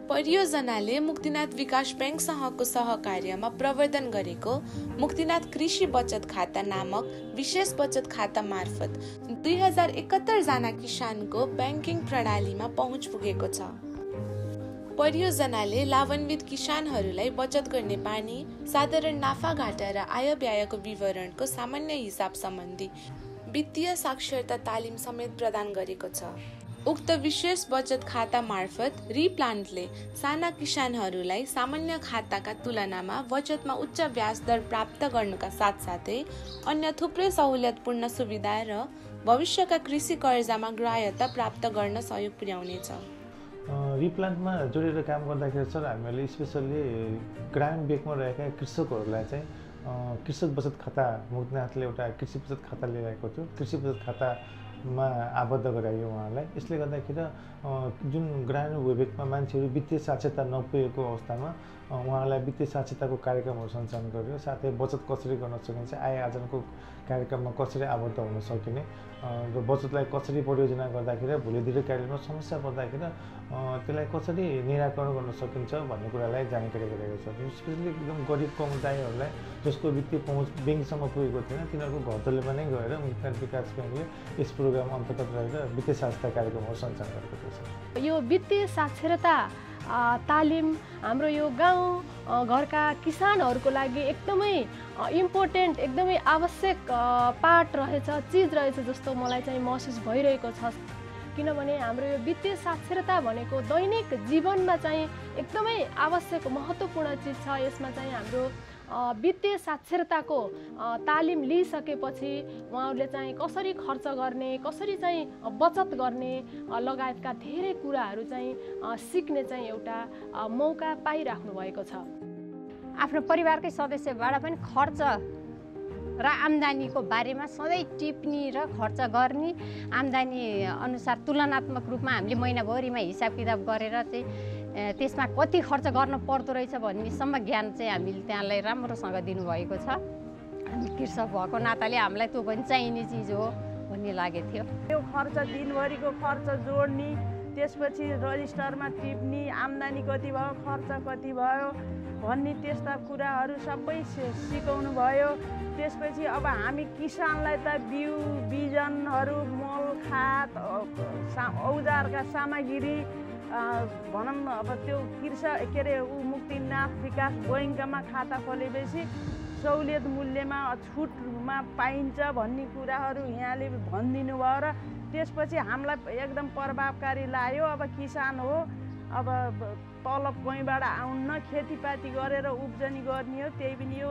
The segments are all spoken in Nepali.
परियोजनाले मुक्तिनाथ विकास बैंकसँगको सहकार्यमा प्रवर्धन गरेको मुक्तिनाथ कृषि बचत खाता नामक विशेष बचत खाता मार्फत 2071 जना किसानको ब्याङ्किङ प्रणालीमा पहुँच पुगेको छ। परियोजनाले लाभान्वित किसानहरूलाई बचत गर्ने बानी, साधारण नाफाघाटा र आय व्ययको विवरणको सामान्य हिसाब सम्बन्धी वित्तीय साक्षरता तालिम समेत प्रदान गरेको छ। उक्त विशेष बचत खाता मार्फत रिप्लान्टले साना किसानहरूलाई सामान्य खाताका तुलनामा बचतमा उच्च ब्याज दर प्राप्त गर्नुका साथसाथै अन्य थुप्रै सहुलियतपूर्ण सुविधा र भविष्यका कृषि कर्जामा ग्राह्यता प्राप्त गर्न सहयोग पुर्याउनेछ। रिप्लान्टमा जोडेर काम गर्दाखेरि सर हामीहरूले स्पेसल्ली ग्रामीण ब्याङ्कमा रहेका कृषकहरूलाई चाहिँ कृषक बचत खाता मुक्तिनाथले एउटा कृषि बचत खाता ल्याएको थियो। कृषि बचत खातामा आबद्ध गरायो उहाँहरूलाई। यसले गर्दाखेरि जुन ग्रामीण भूविभागमा मान्छेहरू वित्तीय साक्षरता नपुगेको अवस्थामा उहाँहरूलाई वित्तीय साक्षरताको कार्यक्रमहरू सञ्चालन गर्यो। साथै बचत कसरी गर्न सकिन्छ, आय आर्जनको कार्यक्रममा कसरी आबद्ध हुन सकिने र बचतलाई कसरी परियोजना गर्दाखेरि भोलि दीर्घकालीनमा समस्या पर्दाखेरि त्यसलाई कसरी निराकरण गर्न सकिन्छ भन्ने कुरालाई जानकारी गराएको छ। स्पेसली एकदम गरिब समुदायहरूलाई जसको वित्तीय पहुँच ब्याङ्कसम्म पुगेको थिएन तिनीहरूको घरतल्लोमा नै गएर मुक्तिनाथ विकास ब्याङ्कले यस प्रोग्राम अन्तर्गत रहेर वित्तीय साक्षरता कार्यक्रमहरू सञ्चालन गरेको छ। यो वित्तीय साक्षरता तालिम हाम्रो यो गाउँ घरका किसानहरूको लागि एकदमै इम्पोर्टेन्ट, एकदमै आवश्यक पार्ट रहेछ, चिज रहेछ जस्तो मलाई चाहिँ महसुस भइरहेको छ। किनभने हाम्रो यो वित्तीय साक्षरता भनेको दैनिक जीवनमा चाहिँ एकदमै आवश्यक महत्त्वपूर्ण चिज छ। यसमा चाहिँ हाम्रो वित्तीय साक्षरताको तालिम लिइसकेपछि उहाँहरूले चाहिँ कसरी खर्च गर्ने, कसरी चाहिँ बचत गर्ने लगायतका धेरै कुराहरू चाहिँ सिक्ने चाहिँ एउटा मौका पाइराख्नु भएको छ। आफ्नो परिवारकै सदस्यबाट पनि खर्च र आम्दानीको बारेमा सधैँ टिप्नी र खर्च गर्ने, आम्दानी अनुसार तुलनात्मक रूपमा हामीले महिनाभरिमा हिसाब किताब गरेर चाहिँ त्यसमा कति खर्च गर्न पर्दो रहेछ भन्नेसम्म ज्ञान चाहिँ हामीले त्यहाँलाई राम्रोसँग दिनुभएको छ। हामी कृषक भएको नाताले हामीलाई त्यो पनि चाहिने चिज हो भन्ने लागेको थियो। त्यो खर्च दिनभरिको खर्च जोड्ने, त्यसपछि रजिस्टरमा टिप्ने, आम्दानी कति भयो, खर्च कति भयो भन्ने त्यस्ता कुराहरू सबै सिकाउनु भयो। त्यसपछि अब हामी किसानलाई त बिउ बिजनहरू, मल, खाद, औजारका सामग्री भनौँ अब त्यो मुक्तिनाथ विकास बैङ्कमा खाता खोलेपछि सहुलियत मूल्यमा छुटमा पाइन्छ भन्ने कुराहरू यहाँले भनिदिनु भयो र त्यसपछि हामीलाई एकदम प्रभावकारी लाग्यो। अब किसान हो, अब तलब कहीँबाट आउन्न, खेतीपाती गरेर उब्जनी गर्ने हो, त्यही पनि यो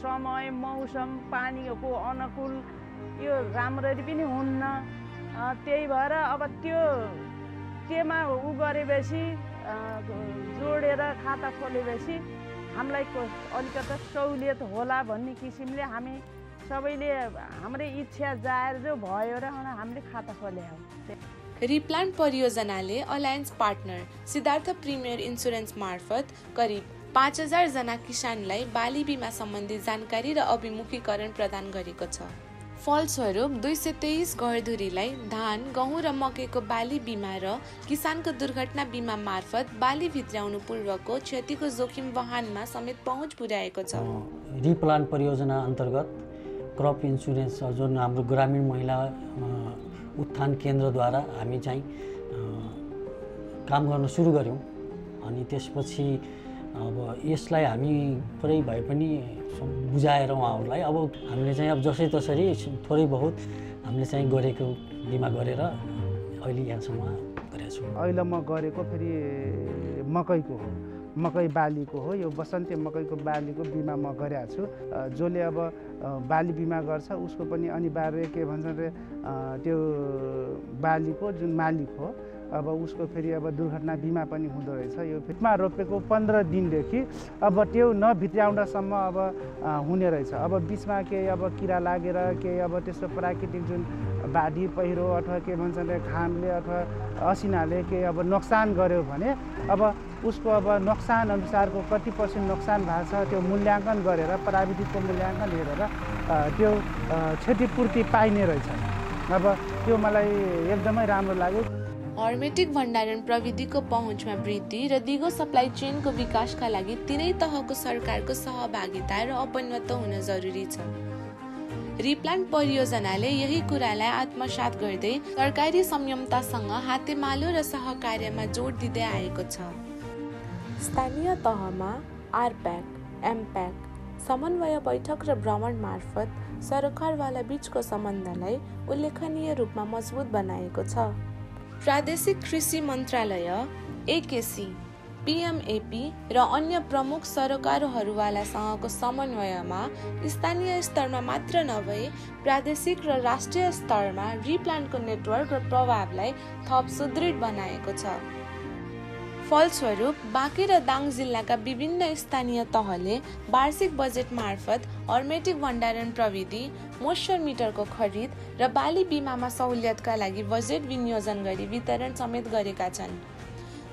समय मौसम पानीको अनुकूल यो राम्ररी पनि हुन्न। त्यही भएर अब त्योमा गरेपछि जोडेर खाता खोलेपछि हामीलाई अलिकति सहुलियत होला भन्ने किसिमले हामी सबैले हाम्रै इच्छा जाहेर जो भयो र हामीले खाता खोले हो। रिप्लान्ट परियोजनाले alliance partner Siddhartha premier insurance मार्फत करिब 5000 जना किसानलाई बाली बिमा सम्बन्धी जानकारी र अभिमुखीकरण प्रदान गरेको छ। फलस्वरूप 223 घरधुरीलाई धान, गहुँ र मकैको बाली बिमा र किसानको दुर्घटना बिमा मार्फत बाली भित्र्याउनु पूर्वको क्षतिको जोखिम वहनमा समेत पहुँच पुर्याएको छ। रिप्लान्ट परियोजना अन्तर्गत क्रप इन्सुरेन्स जुन हाम्रो ग्रामीण महिला उत्थान केन्द्रद्वारा हामी चाहिँ काम गर्न सुरु गऱ्यौँ। अनि त्यसपछि अब यसलाई हामी पुरै भए पनि बुझाएर उहाँहरूलाई अब हामीले चाहिँ अब जसै तसरी थोरै बहुत हामीले चाहिँ गरेको बिमा गरेर अहिले यहाँसम्म गरेका छौँ। अहिले म गरेको फेरि मकैको हो, मकै बालीको हो। यो बसन्ते मकैको बालीको बिमा म गरेको छु। जसले अब बाली बिमा गर्छ उसको पनि अनिवार्य के भन्छ अरे त्यो बालीको जुन मालिक हो अब उसको फेरि अब दुर्घटना बिमा पनि हुँदो रहेछ। यो फिटमा रोपेको 15 दिनदेखि अब त्यो नभित्र्याउनसम्म अब हुने रहेछ। अब बिचमा केही अब किरा लागेर केही अब त्यस्तो प्राकृतिक जुन बाढी पहिरो अथवा के भन्छ अरे घामले अथवा असिनाले केही अब नोक्सान गर्यो भने अब उसको अब नोक्सान अनुसारको कति % नोक्सान भएको छ त्यो मूल्याङ्कन गरेर प्राविधिकको मूल्याङ्कन हेरेर त्यो क्षतिपूर्ति पाइने रहेछ। अब त्यो मलाई एकदमै राम्रो लाग्यो। हर्मेटिक भण्डारण प्रविधिको पहुँचमा वृद्धि र दिगो सप्लाई चेनको विकासका लागि तीनै तहको सरकारको सहभागिता र अपनत्व हुन जरुरी छ। रिप्लान्ट परियोजनाले यही कुरालाई आत्मसात गर्दै सरकारी संयमतासँग हातेमालो र सहकार्यमा जोड दिँदै आएको छ। स्थानीय तहमा आरप्याक, एमप्याक, समन्वय बैठक र भ्रमण मार्फत सरकारवाला बीचको सम्बन्धलाई उल्लेखनीय रूपमा मजबुत बनाएको छ। प्रादेशिक कृषि मन्त्रालय, एकेसी, पिएमएपी र अन्य प्रमुख सरकारहरूवालासँगको समन्वयमा स्थानीय स्तरमा मात्र नभए प्रादेशिक र राष्ट्रिय स्तरमा रिप्लान्टको नेटवर्क र प्रभावलाई थप सुदृढ बनाएको छ। फलस्वरूप बाँके र दाङ जिल्लाका विभिन्न स्थानीय तहले वार्षिक बजेट मार्फत हर्मेटिक भण्डारण प्रविधि, मोइस्चर मिटरको खरिद र बाली बिमामा सहुलियतका लागि बजेट विनियोजन गरी वितरण समेत गरेका छन्।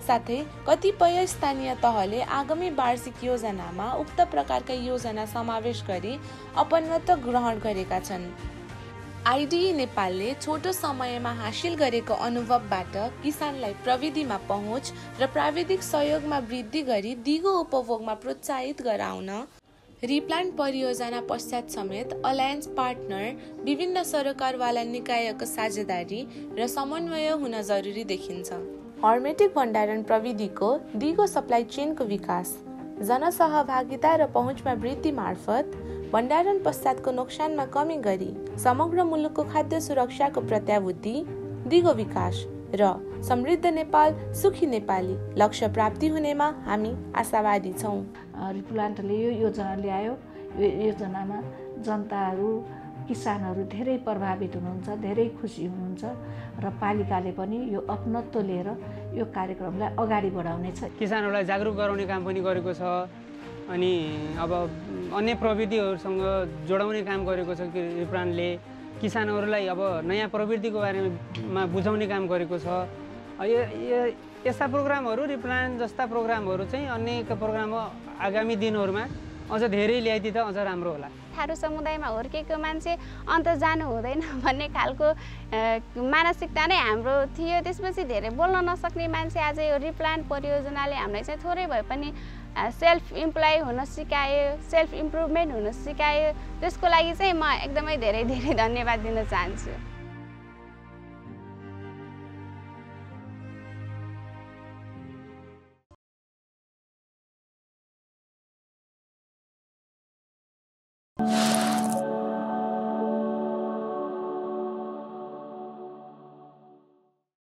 साथै कतिपय स्थानीय तहले आगामी वार्षिक योजनामा उक्त प्रकारका योजना समावेश गरी अपनत्व ग्रहण गरेका छन्। आइडिई नेपालले छोटो समयमा हासिल गरेको अनुभवबाट किसानलाई प्रविधिमा पहुँच र प्राविधिक सहयोगमा वृद्धि गरी दिगो उपभोगमा प्रोत्साहित गराउन रिप्लान्ट परियोजना पश्चात समेत अलायन्स पार्टनर, विभिन्न सरकारवाला निकायको साझेदारी र समन्वय हुन जरुरी देखिन्छ। हर्मेटिक भण्डारण प्रविधिको दिगो सप्लाई चेनको विकास, जनसहभागिता र पहुँचमा वृद्धि मार्फत भण्डारण पश्चातको नोक्सानमा कमी गरी समग्र मुलुकको खाद्य सुरक्षाको प्रत्याभूति, दिगो विकास र समृद्ध नेपाल, सुखी नेपाली लक्ष्य प्राप्ति हुनेमा हामी आशावादी छौँ। रिप्लान्टले यो योजना ल्यायो। यो योजनामा जनताहरू, किसानहरू धेरै प्रभावित हुनुहुन्छ, धेरै खुसी हुनुहुन्छ र पालिकाले पनि यो अपनत्व लिएर यो कार्यक्रमलाई अगाडि बढाउनेछ। किसानहरूलाई जागरुक गराउने काम पनि गरेको छ। अनि अब अन्य प्रविधिहरूसँग जोडाउने काम गरेको छ कि रिप्लान्टले किसानहरूलाई अब नयाँ प्रविधिको बारेमा बुझाउने काम गरेको छ। यस्ता प्रोग्रामहरू, रिप्लान्ट जस्ता प्रोग्रामहरू चाहिँ अन्य प्रोग्राम आगामी दिनहरूमा अझ धेरै ल्याइदिँदा अझ राम्रो होला। थारू समुदायमा हुर्केको मान्छे अन्त जानु हुँदैन भन्ने खालको मानसिकता नै हाम्रो थियो। त्यसपछि धेरै बोल्न नसक्ने मान्छे आज यो रिप्लान्ट परियोजनाले हामीलाई चाहिँ थोरै भए पनि सेल्फ इम्प्लोइ हुन सिकायो, सेल्फ इम्प्रुभमेन्ट हुन सिकायो। त्यसको लागि चाहिँ म एकदमै धेरै धन्यवाद दिन चाहन्छु।